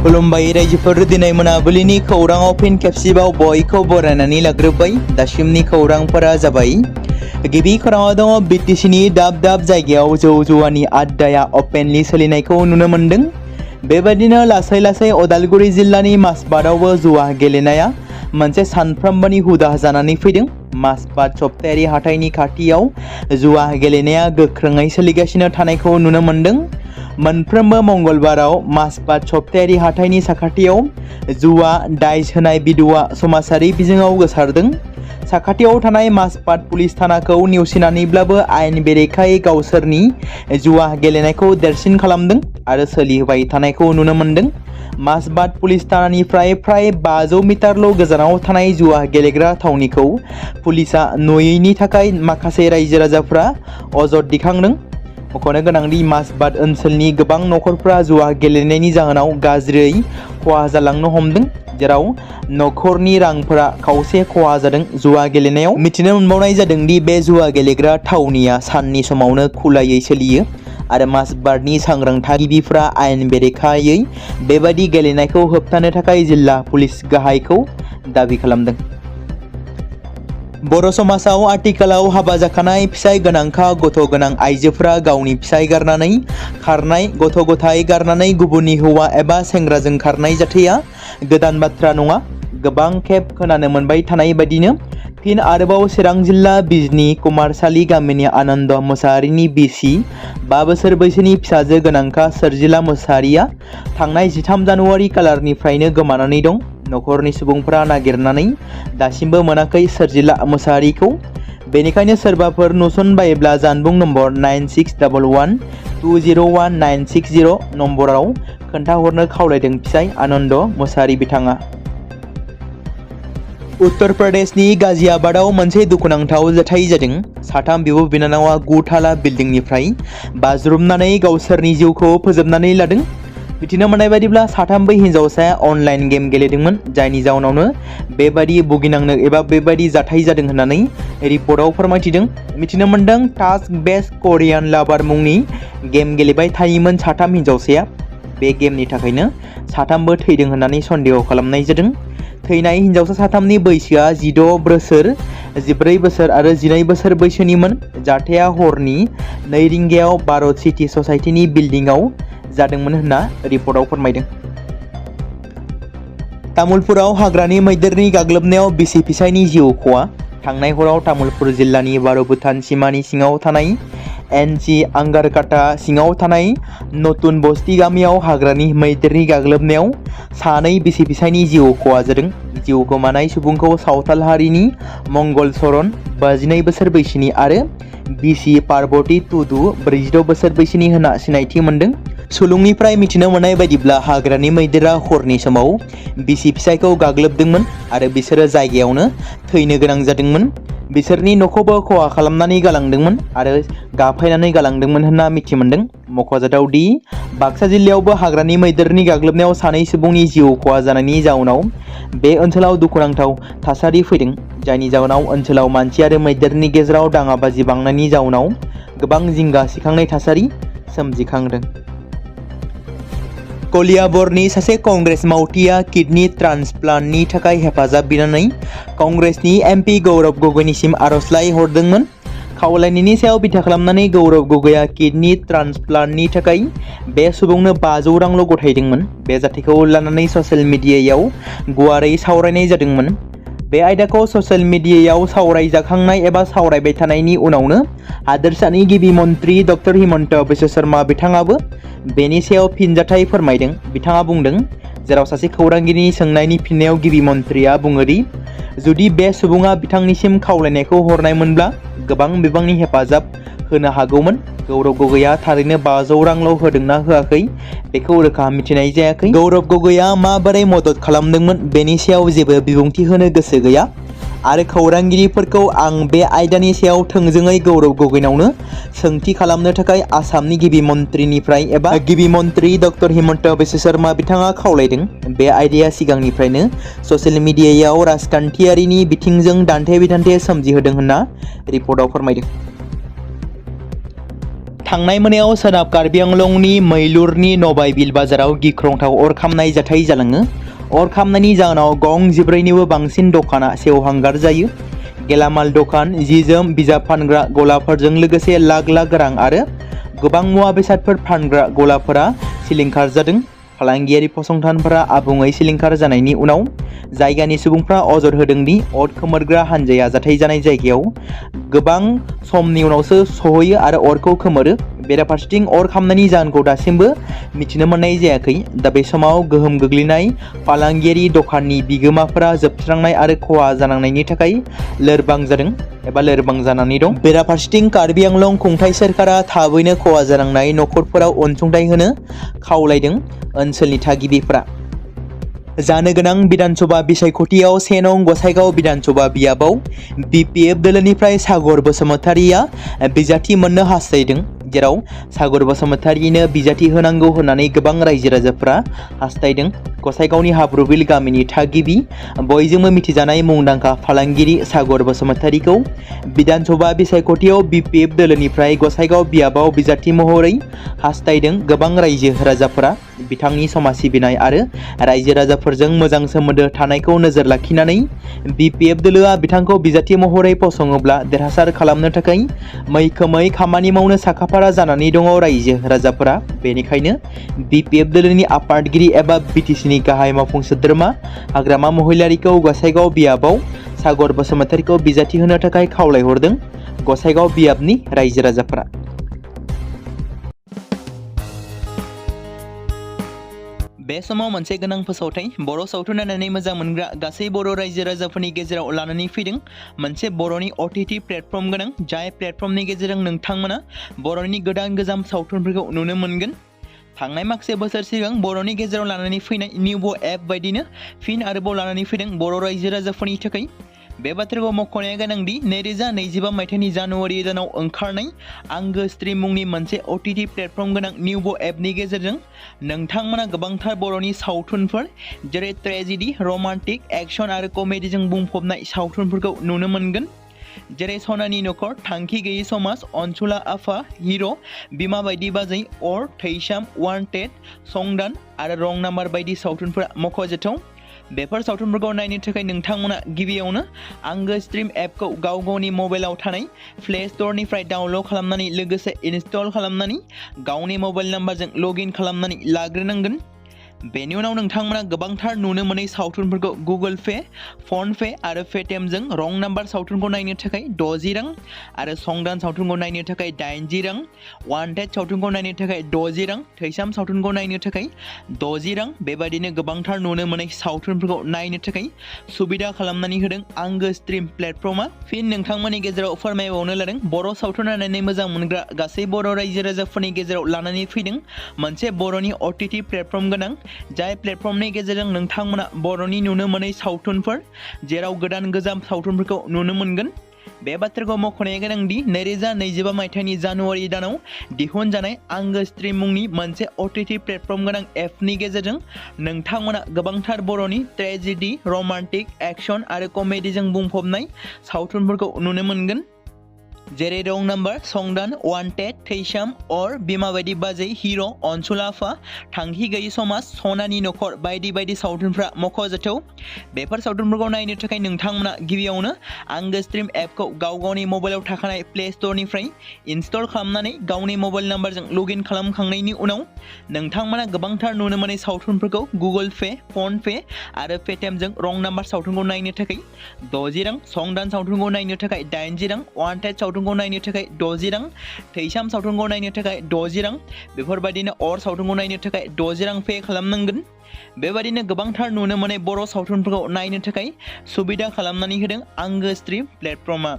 खुलुमबाय रायजोफोर दिनै मोनाबिलिनि खौराङाव फिन खेबसेबाव बयखौ बरायनानै लाग्रोबाय। दासिमनि खौरांफोरा जाबाय। गिबि खौराङाव दङ बिटिसिनि दाब दाब जायगायाव जौ जुवानि आड्डाया अपेनलि सोलिनायखौ नुनो मोन्दों। बेबायदिनो लासै लासै अदालगुरि जिल्लानि मासबादआवबो जुवा गेलेनाया मोनसे सानफ्रोमबोनि हुदा जानानै फैदों। मासबाद सप्तायारि हाथाइनि खाथियाव जुवा गेलेनाया गोख्रोङै सोलिगासिनो थानायखौ नुनो मोन्दों। मोनफ्रोमबो मंगलबाराव मासबाद सप्तायारि हाथाइनि साखाथियाव जुवा दाइस होनाय भिडिअ'आ समाजारि बिजोङाव गोसारदों। साखाथियाव थानाय मासबाद पुलिस थानाखौ नेवसिनानैब्लाबो आयेन बेरेखायै गावसोरनि जुवा गेलेनायखौ देरसिन खालामदों आरो सोलिबाय थानायखौ नुनो मोन्दों। मासबाद पुलिस थानानिफ्राय फ्राय 500 मिटारल' गोजानाव थानाय जुवा गेलेग्रा थावनिखौ पुलिसा नुयैनि थाखाय माखासे रायजो राजाफ्रा अजद दिखांदों। मख'नो गोनांदि मासबाद ओनसोलनि गोबां नखरफ्रा जुवा गेलेनायनि जाहोनाव गाज्रियै खहा जालांनो हमदों, जेराव नखरनि रांफोरा खावसे खहा जादों। जुवा गेलेनायाव मिथिनो मोनबावनाय जादों दि बे जुवा गेलेग्रा थावनिया साननि समावनो खुलायै सोलियो आरो मासबादनि सांग्रां थागिबिफ्रा आयेन बेरेखायै बेबादि गेलेनायखौ होबथानो थाखाय जिल्ला पुलिस गाहायखौ दाबि खालामदों। बर' समाजाव आथिखालाव हाबा जाखानाय फिसाय गोनांखा गथ' गोनां आइजोफोरा गावनि फिसाय गारनानै खारनाय, गथ' गथाय गारनानै गुबुननि हौवा एबा सेंग्राजों खारनाय जाथाया गोदान बाथ्रा नङा। गोबां खेब खोनानो मोनबाय थानाय बायदिनो फिन आरोबाव चिरां जिल्ला बिजनी कुमारसालि गामिनि आनन्द मोसाहारिनि बिसि 5 बोसोर बैसोनि फिसाजो गोनांखा सोरजिला मोसाहारिया थांनाय 13 जानुवारि खालारनिफ्रायनो गोमानानै दं। नखरनि सुबुंफोरा नागिरनानै दासिमबो मोनाखै सोरजिला मोसाहारिखौ। बेनिखायनो सोरबाफोर नुसनबायोब्ला जानबुं नम्बर 9611201960 नम्बराव खोन्थाहरनो खावलायदों फिसाय आनन्द मोसाहारि बिथाङा। उत्तर प्रदेशनि गाजियाबादआव मोनसे दुखुनांथाव जाथाय जादों। साथाम बिब' बिनानावा 9 थाला बिल्डिंनिफ्राय बाज्रुमनानै गावसोरनि जिउखौ फोजोबनानै लादों। मिथिनो मोननाय बायदिब्ला साथामबो हिन्जावसाया अनलाइन गेम गेलेदोंमोन, जायनि जाउनावनो बेबादि भुगिनांनो एबा बेबादि जाथाय जादों होननानै रिपर्टआव फोरमायथिदों। मिथिनो मोन्दों टास्क बेस्ट करियान लाभार मुंनि गेम गेलेबाय थायोमोन साथाम हिन्जावसाया। बे गेमनि थाखायनो साथामबो थैदों होननानै सन्देह खालामनाय जादों। थैनाय हिन्जावसा साथामनि बैसोआ 16 बोसोर, 14 बोसोर आरो 12 बोसोर बैसोनिमोन। जाथाया हरनि 2 रिंगायाव भारत सिटी ससाइटिनि बिल्डिंआव जादोंमोन होनना रिपर्टआव फोरमायदों। तामुलपुराव हाग्रानि मैदेरनि गाग्लोबनायाव बिसि फिसायनि जिउ खहा। थांनाय हराव तामुलपुर जिल्लानि भारत भुटान सिमानि सिङाव थानाय एनसि आंगारकाटा सिङाव थानाय नतुन बस्ती गामियाव हाग्रानि मैदेरनि गाग्लोबनायाव 2 बिसि फिसायनि जिउ खहा जादों। जिउ गोमानाय सुबुंखौ सावथाल हारिनि मंगल चरण 52 बोसोर बैसोनि आरो बिसि पार्बती टुडु 46 बोसोर बैसोनि होनना सिनायथि मोन्दों। सुलुंनिफ्राय मिथिनो मोननाय बायदिब्ला हाग्रानि मैदेरा हरनि समाव बिसि फिसायखौ गाग्लोबदोंमोन आरो बिसोरो जायगायावनो थैनो गोनां जादोंमोन। बिसोरनि न'खौबो खहा खालामनानै गालांदोंमोन आरो गाफायनानै गालांदोंमोन होनना मिथि मोन्दों। मख'जाथाव दि बाक्सा जिल्लायावबो हाग्रानि मैदेरनि गाग्लोबनायाव 2 सुबुंनि जिउ खहा जानायनि जाउनाव बे ओनसोलाव दुखुनांथाव थासारि फैदों, जायनि जाउनाव ओनसोलाव मानसि आरो मैदेरनि गेजेराव दाङाबाजि बांनायनि जाउनाव गोबां जिंगा सिखांनाय थासारि सोमजिखांदों। कलियाबरनि सासे कंग्रेस मावथिया किडनी ट्रान्सप्लान्टनि थाखाय हेफाजाब बिनानै कंग्रेसनि एमपि गौरव गगैनिसिम आर'जलाइ हरदोंमोन। खावलायनायनि सायाव बिथा खालामनानै गौरव गगैआ किडनी ट्रान्सप्लान्टनि थाखाय बे सुबुंनो 500 रांल' गथायदोंमोन। बे जाथायखौ लानानै ससियेल मिडियायाव गुवारै सावरायनाय जादोंमोन। बे आयदाखौ ससियेल मिडियायाव सावरायजाखांनाय एबा सावरायबाय थानायनि उनावनो हादोरसानि गिबि मन्त्रि डक्टर हिमन्त बिश्व शर्मा बिथाङाबो बेनि सायाव फिनजाथाय फोरमायदों। बिथाङा बुंदों, जेराव सासे खौरांगिरिनि सोंनायनि फिननायाव गिबि मन्थ्रिया बुङोदि जुदि बे सुबुङा बिथांनिसिम खावलायनायखौ हरनायमोनब्ला गोबां बिबांनि हेफाजाब होनो हागौमोन। गौरव गगैआ थारैनो 500 रांल' होदोंना होआखै बेखौ रोखा मिथिनाय जायाखै। गौरव गगैआ माबोरै मदद खालामदोंमोन बेनि सायाव जेबो बिबुंथि होनो गोसो गैया आरो खौरांगिरिफोरखौ आं बे आयदानि सायाव थोंजोङै गौरव गगैनावनो सोंथि खालामनो थाखाय आसामनि गिबि मन्थ्रिनिफ्राय एबा गिबि मन्थ्रि डक्टर हिमन्त बिश्व शर्मा बिथाङा खावलायदों। बे आयदाया सिगांनिफ्रायनो ससियेल मिडियायाव राजखान्थियारिनि बिथिंजों दान्थे बिदान्थे सोमजिहोदों होनना रिपर्टआव फोरमायदों। थांनाय मोनायाव सोनाब कार्बि आंलंनि मैलुरनि नबाय बिल बाजाराव गिख्रंथाव अर खामनाय जाथाय जालाङो। अर खामनायनि जाहोनाव गं 14निबो बांसिन दखाना सेवहांगार जायो। गेलामाल दखान, जि-जोम, बिजाब फानग्रा गलाफोरजों लोगोसे लाख लाख रां आरो गोबां मुवा बेसादफोर फानग्रा गलाफोरा सिलिंखार जादों। फालांगियारि फसंथानफोरा आबुङै सिलिंखार जानायनि उनाव जायगानि सुबुंफ्रा अजद होदों दि अर खोमोरग्रा हानजाया जाथाय जानाय जायगायाव गोबां समनि उनावसो सहैयो आरो अरखौ खोमोरो। बेराफारसेथिं अर खामनायनि जाहोनखौ दासिमबो मिथिनो मोननाय जायाखै। दा बे समाव गोहोम गोग्लैनाय फालांगियारि दखाननि बिगोमाफोरा जोबस्रांनाय आरो खहा जानांनायनि थाखाय लोरबां जादों एबा लोरबां जानानै दं। बेराफारसेथिं कार्बि आंलं खुंथाय सोरखारा थाबैनो खहा जानांनाय नखरफोराव अनसुंथाइ होनो खावलायदों। ओनसोलनि थागिबिफोरा जानो गोनां बिधानसभा बिसायख'थियाव 1 नं गसाइगाव बिधानसभा बियाबाव BPF दोलोनिफ्राय सागर बसुमतारिया बिजाथि मोननो हास्थायदों, जेराव सागर बसुमतारिनो बिजाथि होनांगौ होननानै गोबां रायजो राजाफोरा हास्थायदों। गसाइगावनि हाब्रुबिल गामिनि थागिबि बयजोंबो मिथिजानाय मुंदांखा फालांगिरि सागर बसुमतारिखौ बिधानसभा बिसायख'थियाव BPF दोलोनिफ्राय गसाइगाव बियाबाव बिजाथि महरै हास्थायदों। गोबां रायजो राजाफोरा बिथांनि समाज सिबिनाय आरो रायजो राजाफोरजों मोजां सोमोन्दो थानायखौ नोजोर लाखिनानै BPF दोलोआ बिथांखौ बिजाथि महरै फसङोब्ला देरहासार खालामनो थाखाय मैखोमै खामानि मावनो साखाफारा जानानै दङ रायजो राजाफोरा। बेनिखायनो BPF दोलोनि आफादगिरि एबा BTCनि गाहाय मावफुं सोद्रोमा हाग्रामा महिलारिखौ गसाइगाव बियाबाव सागर बसुमतारिखौ बिजाथि होनो थाखाय खावलायहरदों गसाइगाव बियाबनि रायजो राजाफोरा। बे समाव मोनसे गोनां फोसावथाय बर' सावथुन नायनानै मोजां मोनग्रा गासै बर' रायजो राजाफोरनि गेजेराव लानानै फैदों मोनसे बर'नि OTT प्लेटफर्म गोनां, जाय प्लेटफर्मनि गेजेरजों नोंथांमोना बर'नि गोदान गोजाम सावथुनफोरखौ नुनो मोनगोन। थांनाय माखासे बोसोर सिगां बर'नि गेजेराव लानानै फैनाय निउबो एप बायदिनो फिन आरोबाव लानानै फैदों बर' रायजो राजाफोरनि थाखाय। बे बाथ्राखौ मख'नाया गोनांदि 2025 मायथाइनि जानुवारि दानाव ओंखारनाय आंगो स्ट्रिम मुंनि मोनसे OTT प्लेटफर्म गोनां निउबो एपनि गेजेरजों नोंथांमोना गोबांथार बर'नि सावथुनफोर जेरै ट्रेजेडि, रमान्टिक, एक्शन आरो कमेडिजों बुंफबनाय सावथुनफोरखौ नुनो मोनगोन। जेरै सनानि नखर, थांखि गैयै समाज, अनसुला आफा, हिर', बिमा बायदि बाजै, अर, थैसाम, वान्टेड, संदान आरो रं नाम्बार बायदि सावथुनफोरा मख'जाथाव। बेफोर सावथुनफोरखौ नायनो थाखाय नोंथांमोना गिबियावनो आंगो स्ट्रिम एपखौ गाव गावनि मबाइलाव थानाय प्ले स्ट'रनिफ्राय डाउनल'ड खालामनानै लोगोसे इनस्टल खालामनानै गावनि मबाइल नाम्बारजों लगइन खालामनानै लाग्रोनांगोन। बेनि उनाव नोंथांमोना गोबांथार नुनो मोनै सावथुनफोरखौ गुगोल पे, फन पे आरो पेटिएमजों रं नाम्बार सावथुनखौ नायनो थाखाय 60 रां आरो संदान सावथुनखौ नायनो थाखाय 80 रां, वान्टेड सावथुनखौ नायनो थाखाय 60 रां, थैसाम सावथुनखौ नायनो थाखाय 60 रां बेबायदिनो गोबांथार नुनो मोनै सावथुनफोरखौ नायनो थाखाय सुबिदा खालामनानै होदों आंगो स्ट्रिम प्लेटफर्मा। फिन नोंथांमोननि गेजेराव फोरमायबावनो लादों बर' सावथुन नायनानै मोजां मोनग्रा गासै बर' रायजो राजाफोरनि गेजेराव लानानै फैदों मोनसे बर'नि OTT प्लेटफर्म गोनां, जाय प्लेटफर्मनि गेजेरजों नोंथांमोना बर'नि नुनो मोनै सावथुनफोर जेराव गोदान गोजाम सावथुनफोरखौ नुनो मोनगोन। बे बाथ्राखौ मख'नाया गोनांदि 2025 मायथाइनि जानुवारि दानाव दिहुनजानाय आंगो स्ट्रिम मुंनि मोनसे OTT प्लेटफर्म गोनां एपनि गेजेरजों नोंथांमोना गोबांथार बर'नि ट्रेजेडि, रमान्टिक, एक्शन आरो कमेडिजों बुंफबनाय सावथुनफोरखौ नुनो मोनगोन। जेरै रं नाम्बार, संदान, वान्टेड, थैसाम, अर, बिमा बायदि बाजै, हिर', अनसुला आफा, थांखि गैयै समाज, सनानि नखर बायदि बायदि सावथुनफ्रा मख'जाथाव। बेफोर सावथुनफोरखौ नायनो थाखाय नोंथांमोना गिबियावनो आंगो स्ट्रिम एपखौ गाव गावनि मबाइलाव थाखानाय प्ले स्ट'रनिफ्राय इनस्टल खालामनानै गावनि मबाइल नाम्बारजों लगइन खालामखांनायनि उनाव नोंथांमोना गोबांथार नुनो मोनै सावथुनफोरखौ गुगोल पे, फन पे आरो पेटिएमजों रं नाम्बार सावथुनखौ नायनो थाखाय 60 रां, संदान सावथुनखौ नायनो थाखाय 80 रां, वान्टेड सावथुनखौ नायनो थाखाय 60 रां, थैसाम सावथुनखौ नायनो थाखाय 60 रां बेफोरबायदिनो अर सावथुनखौ नायनो थाखाय 60 रां पे खालामनांगोन। बेबायदिनो गोबांथार नुनो मोनै बर' सावथुनफोरखौ नायनो थाखाय सुबिदा खालामनानै होदों आंगो स्ट्रिम प्लेटफर्मा।